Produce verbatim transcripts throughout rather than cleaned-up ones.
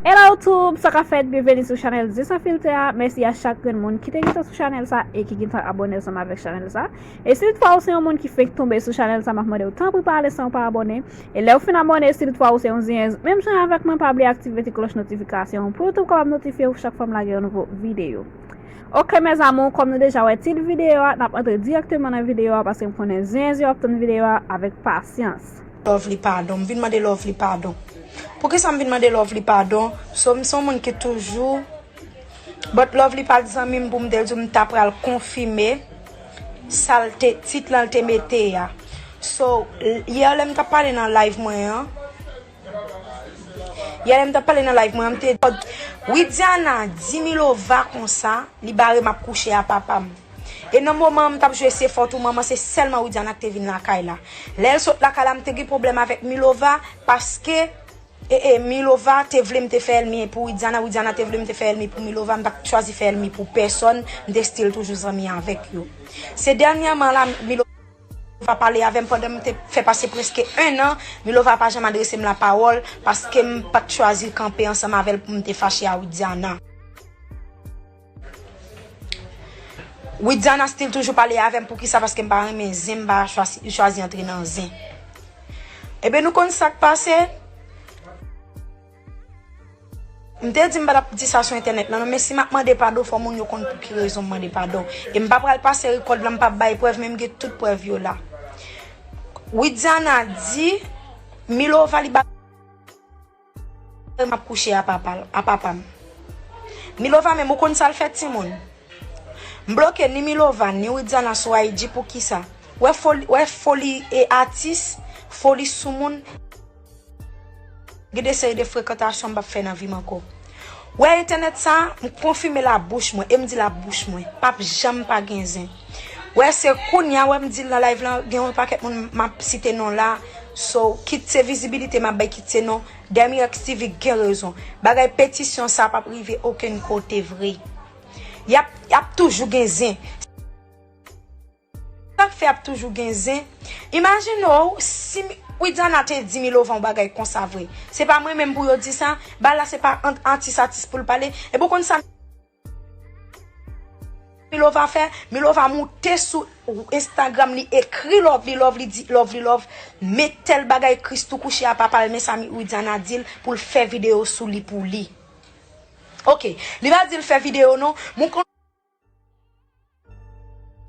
Hello YouTube, sa k ap fèt? Byenveni sou chanèl Zen San Filtè a. Mèsi a chak grenn moun ki te gentan sou chanèl sa e ki gentan abòne ansanm avèk chanèl sa. E si toutfwa ou se yon moun ki fenk tonbe sou chanèl sa, m ap mande w tanpri pa ale san w pa abòne. E lè w fin abòne, si toutfwa ou se yon zenyèz menm jan avèk mwen, pa bliye aktive ti klòch notifikasyon an pou YouTube kapab notifye w chak fwa m lage yon nouvo videyo. Oke mes amours, kòm nou deja wè tit videyo a, n ap antre dirèkteman nan videyo a paske m konnen zenyèz yo ap tann videyo a avèk pasyans. Lovely padon. M vin mande Lovely padon. Poukisa m vin mande Lovely padon? So, m se yon moun ki toujou. But Lovely pa t zanmi m pou m te di w m ta pral konfime sa l te, tit lan l te mete a. So, l-, yè lè m t ap pale nan live mwen an, yè lè m t ap pale nan live mwen an, m te di, Widiana di Milova konsa, li bare m ap kouche a papa m. E nan moman an m t ap jwe se fòt ou manman, se sèlman Widiana ki te vin lakay la. Lè l sot lakay la, m te gen pwoblèm avèk Milova, paske, e, e, Milova te vle m te fè ènmi pou Widiana, Widiana te vle m te fè ènmi pou Milova, m pa t chwazi fè ènmi pou pèsòn, m te still toujou zanmi avèk yo. Se dènyèman la, Milova pale avè m pandan m te fè pase prèske en an, Milova pa janm adrese m lapawòl, paske m pa t chwazi kanpe ansanm avè l pou m te fache a Widiana. Widiana still toujou pale avè m, poukisa? Paske m pa renmen zen, m pa chwazi, chwazi antre nan zen. Ebyen, nou konn sa k pase? M te di m pa t ap di sa sou entènèt lan non, men si m ap mande padon, fò moun yo konn pou ki rezon m mande padon. E m pa pral pase rikòd lan, m p ap bay prèv, men m gen tout prèv yo la. Widiana di Milova li ba m ap kouche a papa, a papa m. Milova menm, ou konn sa l fè timoun? M bloke ni Milova, ni Widiana sou I G, poukisa? Wè foli, wè foli e atis, foli sou moun. Gen de seri de frekantasyon m p ap fè nan vi m ankò. Wè entènèt sa, m konfime la bouch mwen, e m di la bouch mwen, p ap janm pa gen zen. Wè se kounya, wè m di l nan live lan, gen yon pakèt moun m ap site non la, so, kit se vizibilite m ap bay, kit se non, Dèmi Rex T V gen rezon. Bagay petisyon sa p ap rive okenn kote vre. Y ap, y ap toujou gen zen. Sa k fè ap toujou gen zen? Imajine w, si Mi-, Widiana te di Milova yon bagay konsa vre. Se pa mwen menm pou yo di sa, bagay la se pa ant atis atis pou l pale. Epi w konn sa Milova fè? Milova moute sou Instagram, li ekri Lovely Love, li di Lovely Love met tèl bagay, Christoo kouche a papa l, men sa Mi-, Widiana di l pou l fè videyo sou li pou li. Oke, li pa di l fè videyo non, men w konn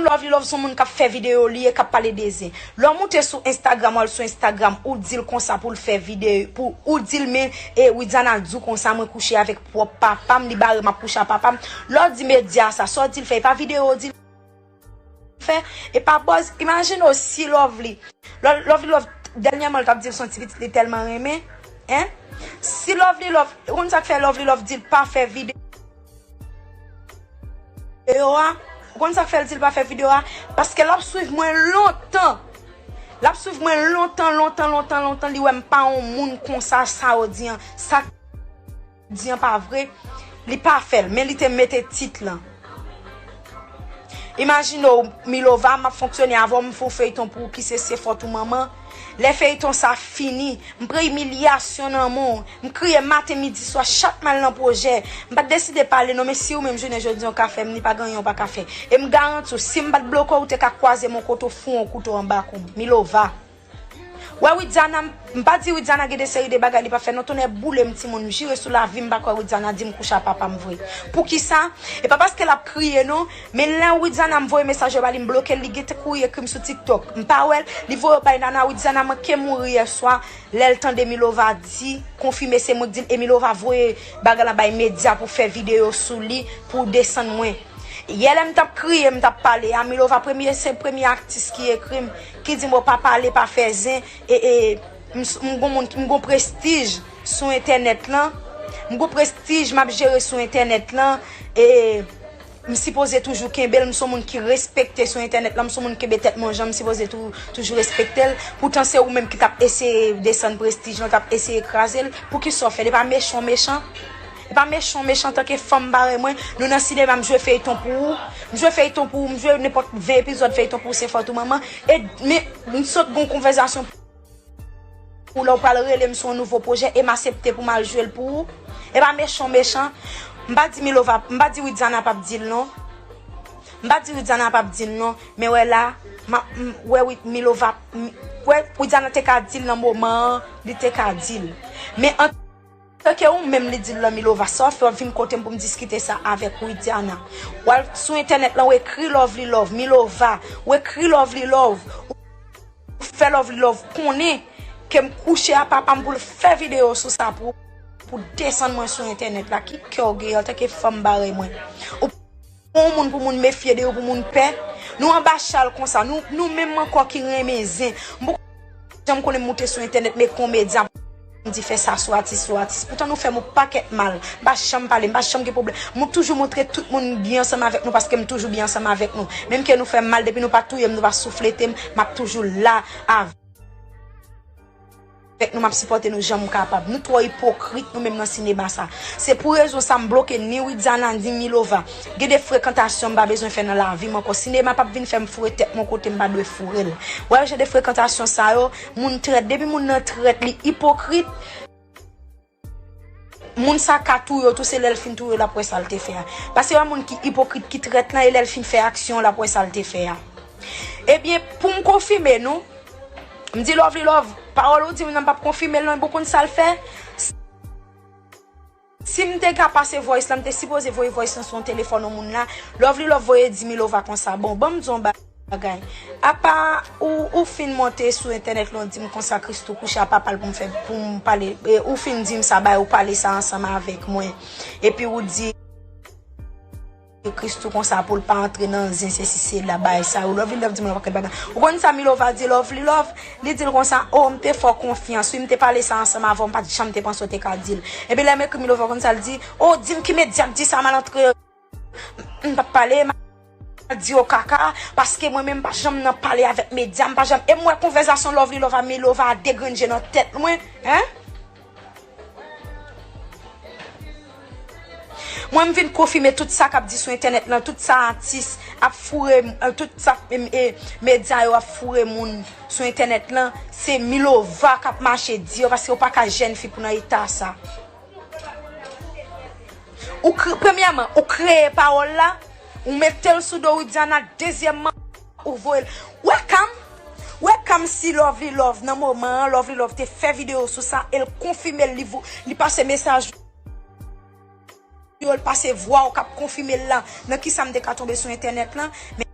Lovely Love se yon moun k ap fè videyo li ye, k ap pale de zen. Lè w moute sou Instagram, w al sou Instagram, ou di l konsa pou l fè videyo, pou ou di l men, e Widiana di w konsa, mwen kouche avèk pwòp papa m, li bare m ap kouche a papa m. Lè w di medya sa, sa w di l fè, e pa videyo w di l fè, e pa buzz. Imajine w si Lovely Lo-, Lovely Love, dènyèman, l t ap di l se yon ti pitit li tèlman renmen. Hein? Si Lovely Love, ou konn sa k fè Lovely Love di l pa fè videyo a? Ou konn sa k fè l di l pa fè videyo a? Paske l ap swiv mwen lontan. L ap swiv mwen lontan, lontan, lontan, lontan. Li wè m pa yon moun konsa, sa w di an. Sa di an pa vre, li pa fè l, men li te mete tit lan. Imajine w, Milova, m ap fonksyone avè w, m fè yon feyton pou ou ki se Se fòt ou manman. Lè feyton sa fini, m pran imilyasyon nan men w, m kriye maten, midi, swa, chak m al nan pwojè. M pa t deside pale non, men si ou menm jounen jodi an w ka fè m li, pa gen anyen w pa ka fè. E m garanti w, si m pa t bloke w, ou te ka kwaze m yon kote w foure yon kouto anba kou m. Milova. Wè Widiana, m, m pa di Widiana gen de seri de bagay li pa fè non, tonnè boule m timoun, m jire sou lavi m pa kwè Widiana di m kouche a papa m vre. Poukisa? E pa paske l ap kriye non, men lè Widiana m voye mesaj yo ba li, m bloke l, li gentan kouri ekri m sou TikTok. M pa wè l, li voye yo bay Nana, Widiana manke mouri yè swa, lè l tande Milova di, konfime se mwen k di l, e Milova voye bagay la bay medya pou fè videyo sou li, pou desann mwen. Yè lè m t ap kriye, m t ap pale a, Milova premye, se premye atis ki ekri m, ki di m, "O pa pale, pa fè zen, e, e, m s-, m gon moun, m gon prestij sou entènèt lan, m gon prestij m ap jere sou entènèt lan, e m sipoze toujou kenbe l, m se yon moun ki respekte sou entènèt lan, m se yon moun ki kenbe tèt mwen yon jan, m sipoze tou-, toujou respekte l. Poutan se ou menm ki t ap eseye desann prestij lan, w t ap eseye kraze l, poukisa w fè l? E pa mechan w mechan?" E pa mechan w mechan antanke fanm parèy mwen. Nou nan sinema, m jwe feyton pou ou. M jwe feyton pou ou, m jwe nenpòt ven epizòd feyton pou ou, Se fòt ou manman. E, men, m sot gon konvèsasyon pou ou, lè w pral rele m sou yon nouvo pwojè, e m asepte pou m al jwe l pou ou. E pa mechan, mechan. M pa di Milova, m pa di Widiana p ap di l non. M pa di Widiana p ap di l non, men wè la, m ap, m, wè Wi-, Milova, m, wè Widiana te ka di l nan moman an, li te ka di l. Men antanke ou menm li di l lan Milova, sa w fè w ap vin kote m pou m diskite sa avèk Widiana. W al sou entènèt lan, w ekri Lovely Love, Milova, w ekri Lovely Love. Fè Lovely Love konnen ke m kouche a papa m pou l fè videyo sou sa pou, pou desann mwen sou entènèt la. Ki kè w genyen antanke fanm parèy mwen? Ou pran yon moun pou moun mefye de ou, pou moun pè? Nou anba chal konsa. Nou, nou menm ankò ki renmen zen. M poko janm konnen m moute sou entènèt, men komedyen. M di fè sa sou atis, sou atis. Poutan nou fè m yon pakèt mal. M pa janm pale, m pa janm gen pwoblèm. M toujou montre tout moun m byen ansanm avèk nou paske m toujou byen ansanm avèk nou. Menm ke nou fè m mal, depi nou pa touye m, nou pa souflete m, m ap toujou la avèk nou, m ap sipòte nou jan m kapab. Nou twò ipokrit nou menm nan sinema sa. Se pou rezon sa m bloke ni Widiana ni Milova. Gen de frekantasyon m pa bezwen fè nan lavi m ankò. Sinema p ap vin fè m foure tèt mwen kote m pa dwe foure l. Wè jan de frekantasyon sa yo, moun trèt. Depi moun nan trèt, li ipokrit. Moun sa ka touye w tou, se lè l fin touye w l ap wè sa l te fè a. Paske yon moun ki ipokrit, ki trèt lan, e lè l fin fè aksyon, l ap wè sa l te fè a. Ebyen, pou m konfime nou, m di Lovely Love, pawòl ou di m nan m p ap konfime l non, ebyen w konn sa l fè? Si m te ka pase voice lan, m te sipoze voye voice lan sou yon telefòn yon moun la. Lovely Love voye di Milova konsa, bon, ban m di yon bagay. Apa ou, ou fin monte sou entènèt lan, ou di m konsa Christoo kouche a papa l pou m fè, pou m pale, e, ou fin di m sa, bay ou pale sa ansanm avèk mwen. Epi ou di Christoo konsa pou l pa antre nan zen, sesi, sela, bagay sa yo. Lovely Love di m yon pakèt bagay. Ou konn sa Milova di Lovely Love? Li di l konsa, o, m te fè w konfyans, wi, m te pale sa ansanm avè w, m pa t janm te panse w te ka di l. Epi lè m ekri Milova konsa, l di, o, di m ki medya k di sa, m al antre, m p ap pale, m ap di yo kaka, paske mwen menm m pa janm nan pale avèk medya, m pa janm, e m wè konvèsasyon Lovely Love a Milova a degrenn je nan tèt mwen, en? Mwen, m vin konfime tout sa k ap di sou entènèt lan, tout sa atis ap foure, eh, tout sa, eh, eh, medya yo ap foure moun sou entènèt lan, se Milova k ap mache di yo, paske yo pa ka jèn fi pou nan eta sa. Ou kre-, premyèman, ou kreye pawòl la, ou mete l sou do Widiana, dezyèmman, ou voye l. Wè kam, wè kam si Lovely Love nan moman an, Lovely Love te fè videyo sou sa, e l konfime l, li vo-, li pase mesaj yo, l pase vwa w k ap konfime l la, nan kisa m te ka tonbe sou entènèt lan, men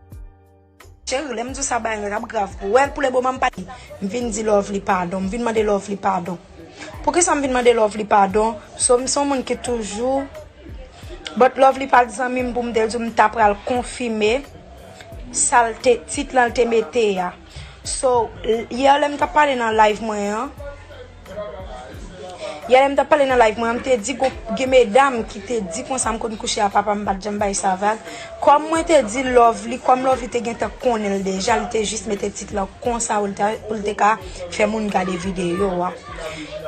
cheri, lè m di w sa, bagay la t ap grav pou ou. Wè, pou le moman m pa di, m vin di Lovely padon, m vin mande Lovely padon. Poukisa m vin mande Lovely padon? So, m se yon moun ki toujou, but Lovely pa t zanmi m pou m te di w m ta pral konfime sa l te, tit lan l te mete a. So, l-, yè lè m t ap pale nan live mwen an, yè lè m t ap pale nan live mwen an, m te di gon, gen medam ki te di konsa m konn kouche a papa m, m pa t janm bay sa vag. Kòm mwen te di Lovely, kòm Lovely te gentan konnen l deja, li te jis mete tit lan konsa pou l ta, pou l te ka fè moun gade videyo a.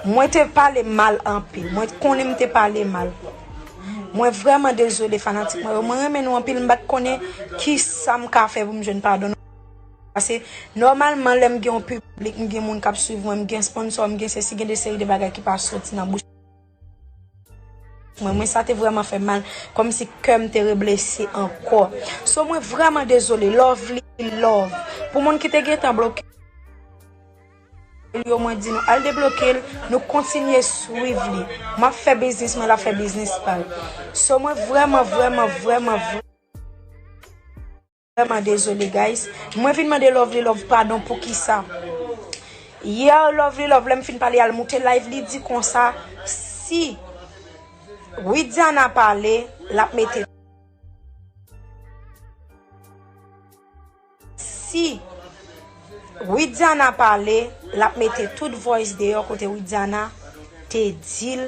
Mwen te pale mal anpil. Mwen konnen m te pale mal. Mwen vrèman dezole fanatik mwen yo. Mwen renmen nou anpil, m pa t konnen kisa m ka fè pou m jwenn padon nou. Paske nòmalman lè m gen yon piblik, m gen moun k ap swiv mwen, m gen sponsò, m gen sesi, gen de seri de bagay ki pa soti nan bouch mwen. Mwen sa te vrèman fè m mal, kòmsi kè m te reblese ankò. So mwen vrèman dezole, Lovely Love. Pou moun ki te gentan bloke l yo, mwen di nou al debloke l, nou kontinye swiv li. M ap fè biznis mwen, l ap fè biznis pa l. So mwen vrèman, vrèman, vrèman, vrèman vrèman dezole, guys. Mwen vin mande Lovely Love padon poukisa. Yè, Lovely Love, lè m fin pale, al moute live, li di konsa, si Widiana pale, l ap mete, si Widiana pale, l ap mete tout voice deyò kote Widiana te di l,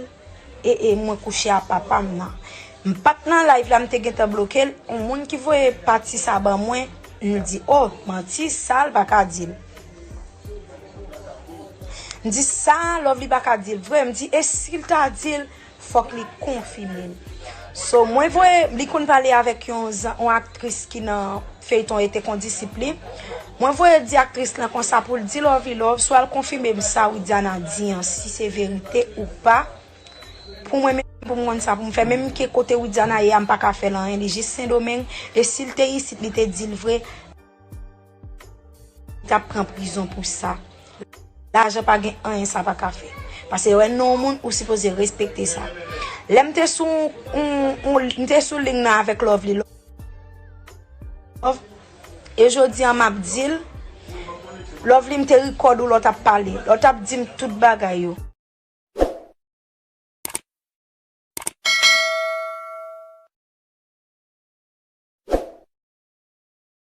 e, e mwen kouche a papa m nan. M pa t nan live la, m te gentan bloke l. Yon moun ki voye pati sa ban mwen, m di, o, manti, sa l pa ka di l. M di, sa Lovely pa ka di l vre. M di, e si l ta di l, fòk li konfime l. So, mwen voye, li konn pale avèk yon zan-, yon aktris ki nan feyton e te kondisip li. Mwen voye di aktris lan konsa pou l di Lovely Love, swa l konfime m sa Widiana di an, si se verite ou pa. Pou mwen menm, pou m konn sa pou m fè. Menm ke kote Widiana ye a, m pa ka fè l anyen. Li jis Sendomeng. E si l te isit, li te di l vre, li t ap pran prizon pou sa. Lajan pa gen anyen sa pa ka fè. Paske wè non moun ou sipoze respekte sa. Lè m te sou, on, on, m te sou ligne nan avèk Lovely. Love, e jodi an m ap di l, Lovely, m te record ou lè w t ap pale, lè w t ap di m tout bagay yo.